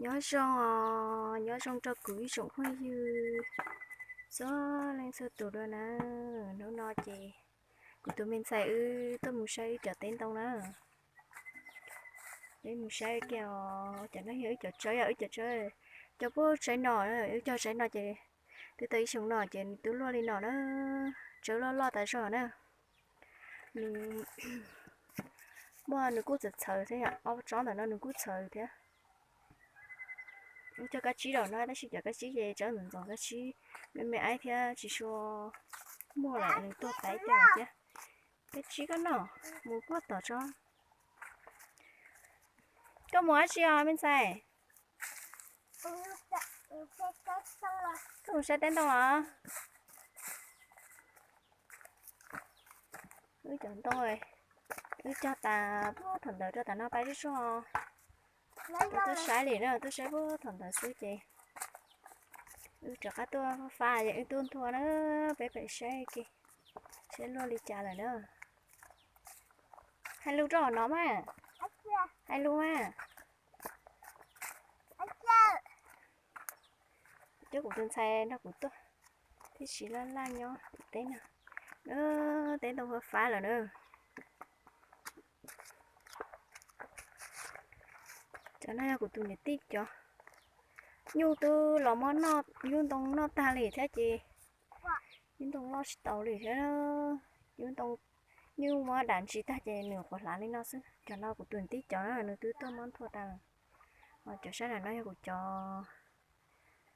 Nyob zoo os, nyob zoo rau kuv ib tsoom phooj ywg txhua leej txhua tus dua na. Hnub no ces kuv tus me ntxhais wb tuaj mus saib wb cov teb ntoo na. Wb mus saib kiag os, cov no yog wb cov tsawb, yog wb cov tsawb, cov puag tsaib no, wb cog tsaib no ces twb tau ib xyoos no ces nws twb luaj li no na, tsawb loj loj tas zog na. Nws muaj, nws kuj txawv txhawv thiab, ob tsob ntawm no nws kuj txhawv thiab. Wb cog kab tsib rau no tab sis cov kab tsib ces tsawb ntxoov ntxoov, kab tsib me me aib thiab tsis tshua muaj lawm, nws tuag tas ib co thiab. Kab tsib koj noj mus puag tom tso. Koj mus dab tsi os me ntxhais? Koj mus saib teb ntoo los? Wb cov ntoo, wb cog tas puag thaum ntawd rau tas no pab zib zog. Tuaj saib li na, tuaj saib puag thaum ntawd xwb ces wb rov qab tuaj fab, wb tuaj nthua na, peb pem saib kiag, saib luaj li cas lawm na. Hais lus rau no mas, hais lus mas. Cov kuv tus ntxhais nrog kuv tuaj, tib si laj laj nyob tim teb no, teb ntoo fab fab lawm na. Cov no yog kuv tus niam tij cov, nyuj twb los muab noj, yub ntoo noj tag li thiab ces yub ntoo loj tsis taus li thiab. Yub ntoo, nyuj muab dam ntsis tag ces nws quav hlav li no xwb. Cov no kuv tus niam tij cov na, nws twb tuaj muab nthua tas lawm. Cov sab nram no yog kuv cov,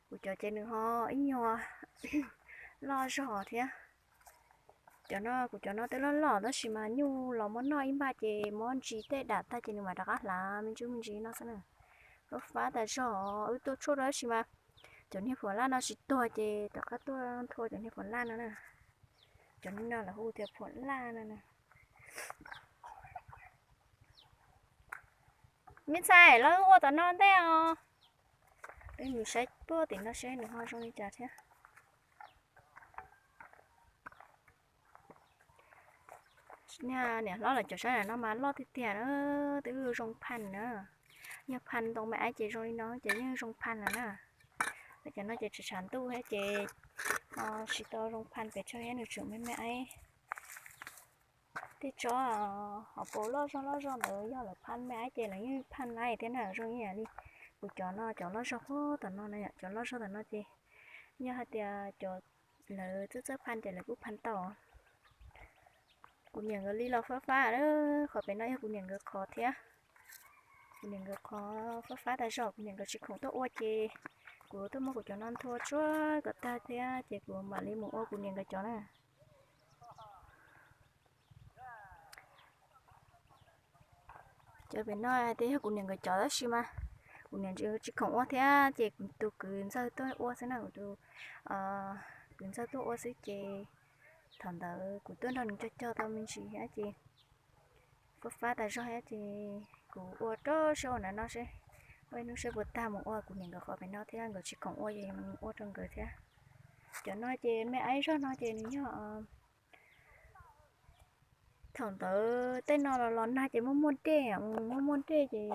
kuv cov ces nws ho ib nyuag loj zog thiab. Cov no, kuv cov no twb loj loj tab sis mas nyuj los muab noj ib npaj ces muab ntsis tej dam tag ces nws mam rov qab hlav me ntsis me ntsis no xwb na. Fab fab tas zog, wb tuaj tshuaj rau tab sis mas cov niag phuam laj no tsis tuag ces rov qab tuaj nthua cov niag phuam laj no na. Cov no lawv hu tias phuam laj no na. Me ntxhais, los wb ua tom no ntej os. Wb mus saib puag tim no seb nws ho zoo li cas thiab. Niam hlob lawv cov sab nram no mas loj tiag tiag na, twb zoo phaj na. Yog phaj ntoo me aib ces zoo li no ces yeej zoo phaj lawm na. Cov no ces tshav tshav ntuj thiab ces tsis tau zoo phaj pes tsawg thiab, nws tseem me me aib. Tej tsob hauv paus loj zog loj zog ntawd yog lawv phaj me aib ces lawv yeej phaj laiv thiab na, zoo ib yam li kuv cov no, cov loj zog puag tom no na, cov loj zog tom no ces yog hais tias cov lawv txawj txawj phaj ces lawv kuj phaj tau. Kuv niam nkawd li los fab fab, qhov pem no yog kuv niam nkawd qhov thiab. Kuv niam nkawd qhov fab fab tas zog, kuv niam nkawd tsis khoom tuaj ua ces kuv tuaj muab kuv cov no nthua tsuag kom tag thiab ces kuv mam li mus ua kuv niam nkawd cov na. Cov pem no hais tias yog kuv niam nkawd cov tab sis mas kuv niam tsis khoom ua thiab ces kuv tus kwv ntxawg tuaj ua xwb na, kuv tus kwv ntxawg tuaj ua xwb ces thaum ntawd kuv tuaj nrog nws cog cog tau me ntsis thiab ces fab fab tas zog thiab ces kuv ua rau seb ua na no seb, ua ib hnub seb puas tag mus ua kuv niam nkawd qhov pem no thiab, nkawd tsis khoom ua ces mus ua rau nkawd thiab. Cov no ces me aib zog no ces nws yog thaum ntawd tej no los los nag ces muaj muaj dej, muaj muaj dej ces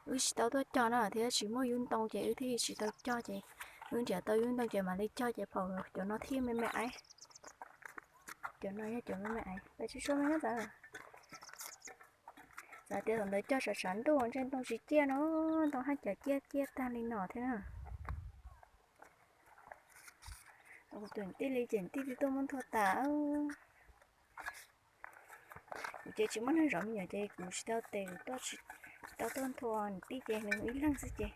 wb tsis tau tuaj cog na thiab tsis muaj yub ntoo ces wb thiaj tsis tau cog ces wb nrhiav tau yub ntoo ces mam li cog ces pom cov no thiaj me me aib. Cov no yog cov me me aib, peb tsis tshua me nyob txawv. Txawv tias thaum ntawd cog tshav tshav ntuj ntsej ntoo tsis ciaj no, ntoo haj cas ciaj ciaj tag li no thiab na. Tus tij li ces tij twb tuaj muab nthua tas. Kuv ces tsis muaj neeg zov me nyuam ces kuv tsis tau tes, kuv tuaj tsis tau tuaj nthua. Niam tij ces nws ib leeg xwb ces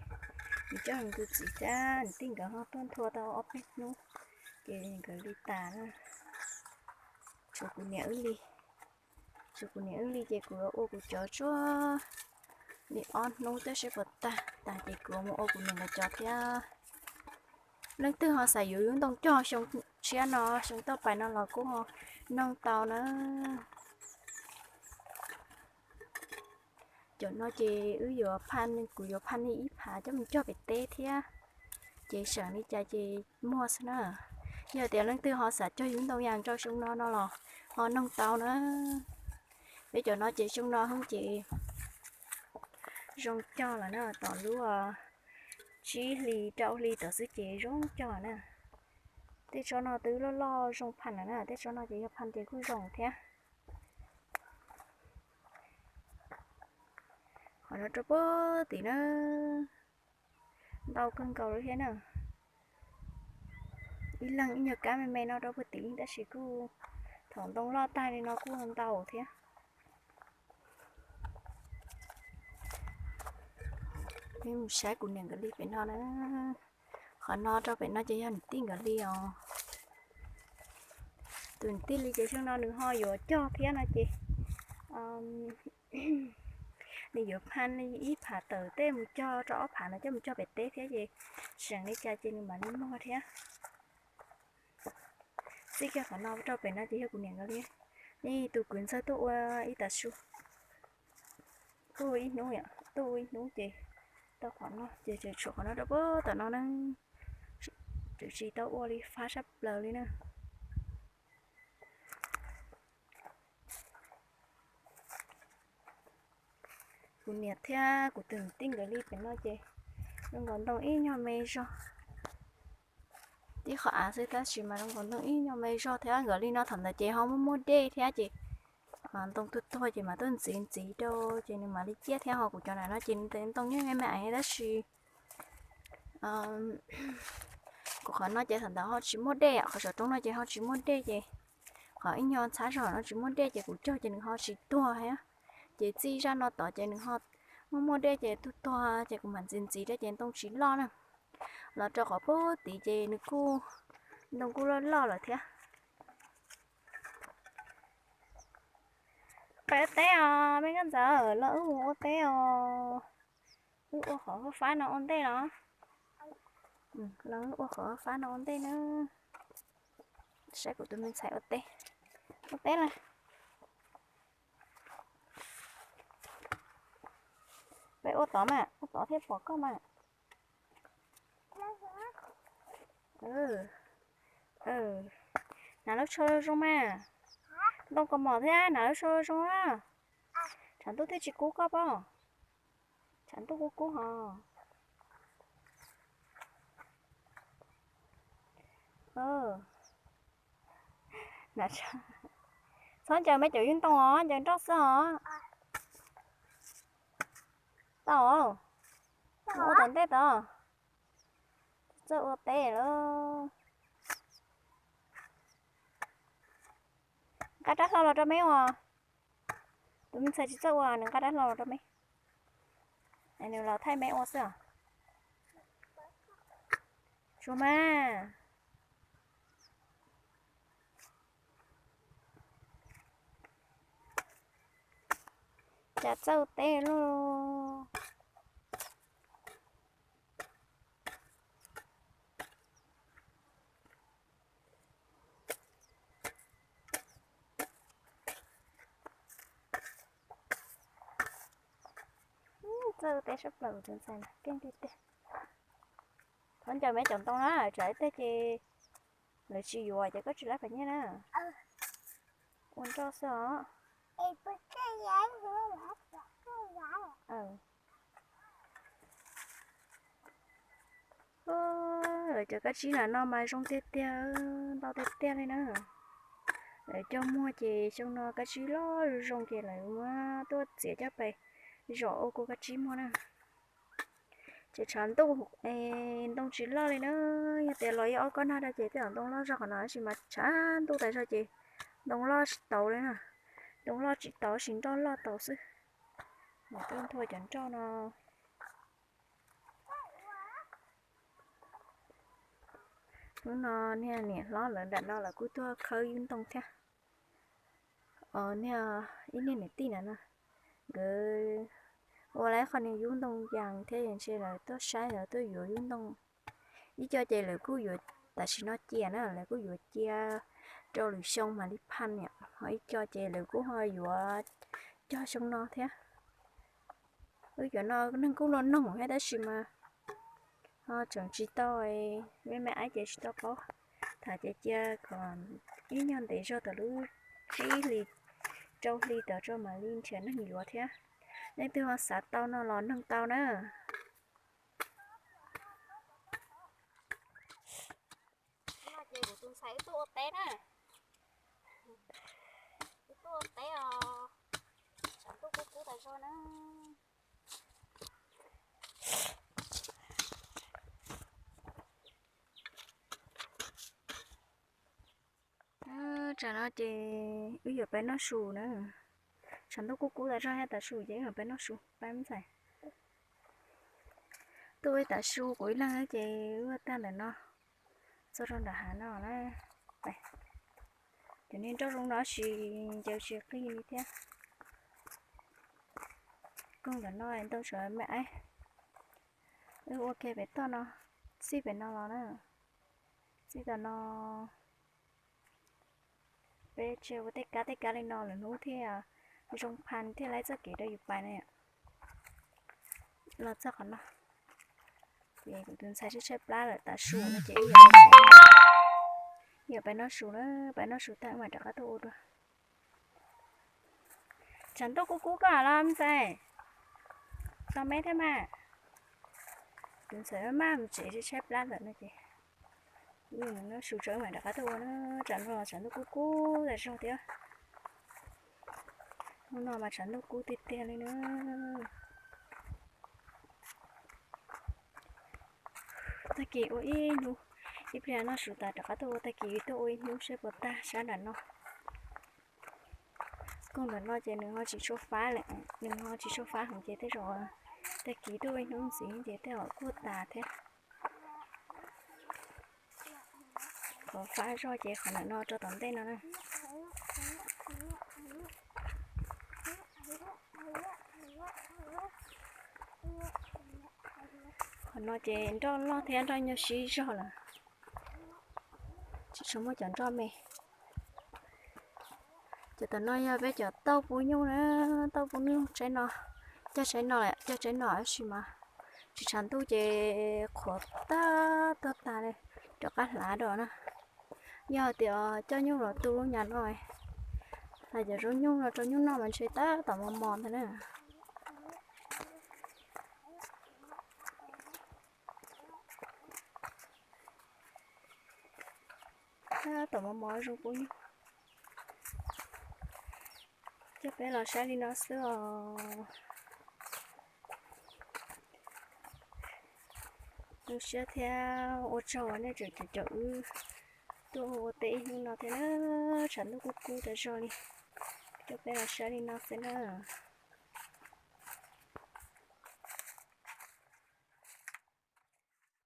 nws coj nws tus txiv thiab niam tij nkawd ho tuaj nthua tau ob peb hnub ces nkawd li tas na. Tshuav kuv niam wb li, tshuav kuv niam wb li ces kuv ua kuv cov tsuag li ob hnub tej seb puas tag, tag ces kuv mus ua kuv niam nkawd cov thiab. Leej twg ho xav yuav yub ntoo cog xyoo tshiab no, xyoo toj pais no los kuj noog tau na. Cov no ces wb yuav phaj, kuv yuav phaj nej ib phav coj mus cog pem teb thiab, ces seem li cas ces muag xwb na. Yog tias leej twg ho xav cog yub ntoo yas rau xyoo no no los ho noog tau na. Peb cov no ces xyoo no ces Zoo cog lawm na, tom lub tsib hlis rau hli tom xwb ces zoo cog na. Tej tsob no twb loj loj zoo phaj lawm na, tej tsob no ces yog phaj ces kuj zoo thiab. Qhov no rau puag tim na, ntau kawg nkaus li thiab na. Ib leeg ib nyuag kab me me no rau puag tim tab sis kuj thaum ntoo loj tag li no kuj ntau thiab. Peb mus saib kuv niam nkawd li pem no na. Qhov no rau pem no ces yog niam tij nkawd li os. Tus niam tij li ces xyoo no nws ho yuav cog thiab no ces nws yuav phaj li ib phav tawm tej mus cog rau ob phav no coj mus cog pem teb thiab ces tseem li cas ces nws mam li muag thiab. Txij kiag qhov no rau pem no ces yog kuv niam nkawd li. Nej tus kwv ntxawg tuaj ua ib tag su, tuaj ua ib hnub, tuaj ua ib hnub ces tau qhov no ces tseem tshuav qhov no rau puag tom no na. Tseem tsis tau ua li fab sab plaws li na. Kuv niam thiab kuv tus niam tij nkawd li pem no ces zoo nkaus ntoo ib nyuag me zog. Tib qhov av xwb tab sis mas zoo nkaus ntoo ib nyuag me zog thiab. Nkawd li no thaum ntawd ces ho muaj muaj dej thiab ces ntoo tuag tuag ces mas tuaj ntxiv ntxiv rau ces nws mam li ciaj thiab. Ho kuv cov nram no ces ntoo nyob me me tab sis kuv qhov no ces thaum ntawd ho tsis muaj dej, qhov saum roob no ces ho tsis muaj dej ces qhov ib nyuag ntxhab zog no tsis muaj dej ces kuv cog ces nws ho tsis tuag thiab. Ces txij zaj no tod ces nws ho muaj muaj dej ces tuag tuag ces kuv mam ntxiv ntxiv rau ces ntoo tsis loj na. Los rau qhov puag tid ces nws kuj, ntoo kuj loj loj lawm thiab. Peb ua teb os, me nkauj ntxawm, los wb mus ua teb os. Wb ua qhov fab no ua ntej los. Los wb ua qhov fab no ua ntej na. Saib kuv tus me ntxhais ua teb. Ua teb los. Peb ua tod mas, ua tod thiaj pom koj mas. Hnav lub tsho zoo mas. Ntoo kaus mom thiab hnav lub tsho zoo na. Tshav ntuj thiaj tsis kub koj pob. Tshav ntuj kub kub hos. Txhob ncaws me caum yub ntoo os, ncaws nroj xwb os. Tau, ua tom ntej tod. Txawj ua teb lawm. Nqa rab hlau los rau me ua. Tus me ntxhais tsis txawj ua, nws nqa rab hlau los rau me. Nws los thaij me ua xwb os. Tsuas mas. Cas txawj teb luj. Txawj teb sab plaws tus ntxhais no keej tiag tiag. Thov ncaws me caum ntoo na, tsam ib teg ces lawv tsis yuav ces koj tsis laib pam nyiaj na. Ua nroj xwb os. Lawv cov kab tsib nram no mas zoo tiag tiag, ntau tiag tiag li na. Lawv cog muag ces xyoo no kab tsib loj zoo ces lawv muab tuaj txiav coj pem zom ua kua kab tsib muag na. Ces tshav ntuj, ntoo tsis loj li na. Yog tias los ib ob kob nag rau ces tej zaum ntoo loj zog qhov no tab sis mas tshav ntuj tas zog ces ntoo loj tsis tau li na. Ntoo loj tsis tau tab sis nroj loj tau xwb. Mas tuaj nthua cov nroj no. Hnub no niag niam hlob lawv nram no lawv kuj tuaj khawb yub ntoo thiab. Niag ib niag niam tij na no, nkawd ua lawv qhov niag yub ntoo yas thiab ntshe lawv tuaj saib lawv tuaj yuav yub ntoo. Ib co ces lawv kuj yuav tam sim no cia na, lawv kuj yuav cia rau lwm xyoo mam li phaj niam, ho ib co ces lawv kuj ho yuav cog xyoo no thiab. Wb cov no neeg kuj noj noog thiab tab sis mas ho tseem tsis tau, me me aib ces tsis tau paub. Tham ces cia kom ib nyuag ntev zog thaum lub tsib hlis rau hli tod tso mam li nrhiav neeg yuav thiab. Leej twg ho xav tau no los noog tau na. Ces kuv tus ntxhais wb tuaj ua teb na. Wb tuaj ua teb os. Tshav ntuj kub kub tas zog na. Tsam no ces wb yuav pib noj su na. Tshav ntuj kub kub tas zog thiab, tav su ces wb yuav pib noj su pab ntxhais. Tuaj ua ib tav su kuv ib leeg ces wb ua tag ntawm no txog rau nram hav no na. Cov niag nroj zoo no tsis ncaws tsis qig li thiab. Koog ntawm no ntau tsam me aib. Wb ua kiag pem toj no, txij pem no los na. Txij tom no, peb tseem ua tej kab tej kab li no lwm hnub thiaj zoo pha thiaj laib txoj kev rau yus pais na. Los txog qhov no, ces kuv tus ntxhais tshaib tshaib plab lawm, tav su no ces wb yuav pais noj su na, pais noj su tag wb mam rov qab tuaj ua dua. Tshav ntuj kub kub koj los me ntxhais, tos me thiab mas. Tus ntxhais maj mus tsev tshaib tshaib plab lawm no ces wb mus noj su tso wb mam rov qab tuaj ua na. Tsam no tshav ntuj kub kub tas zog thiab. Hnub no mas tshav ntuj kub tiag tiag li na. Tag kis ua ib hnub, ib pliag noj su tas rov qab tuaj ua, tag kis tuaj ua ib hnub seb puas tag sab nram no. Koog ntawm no ces nws ho tsis tshua fab lawm, nws ho tsis tshua fab heev ces tej zaum tag kis tuaj ua ib hnub ntxiv ces tej zaum kuj tas thiab. Qhov fab zog ces qhov ntawm no rau tom ntej no na. Qhov no ces nroj loj thiab nroj nyuag sib zog lawm, tsis tshua muaj cov nroj me. Cov tom no yog peb cov tauj pub nyuj na, tauj pub nyuj tsaib no, cog tsaib no, cog tsaib no tab sis mas tsis tshav ntuj ces qhuav tag tuag tas li, rov qab hlav dua na. Yog tias coj nyuj los tu lub nyuag no, hais cov zaub nyuj no rau nyuj noj mas ntshe tab tom mos mos ntag na. Tab tom mos mos zoo pub nyuj. Coj peb los saib li no xwb os. Zoo siab thiab ua tsaug uas nej tseem caum wb tuaj ua teb ib hnub no thiab na, tshav ntuj kub kub tas zog li. Coj peb los saib li no xwb na.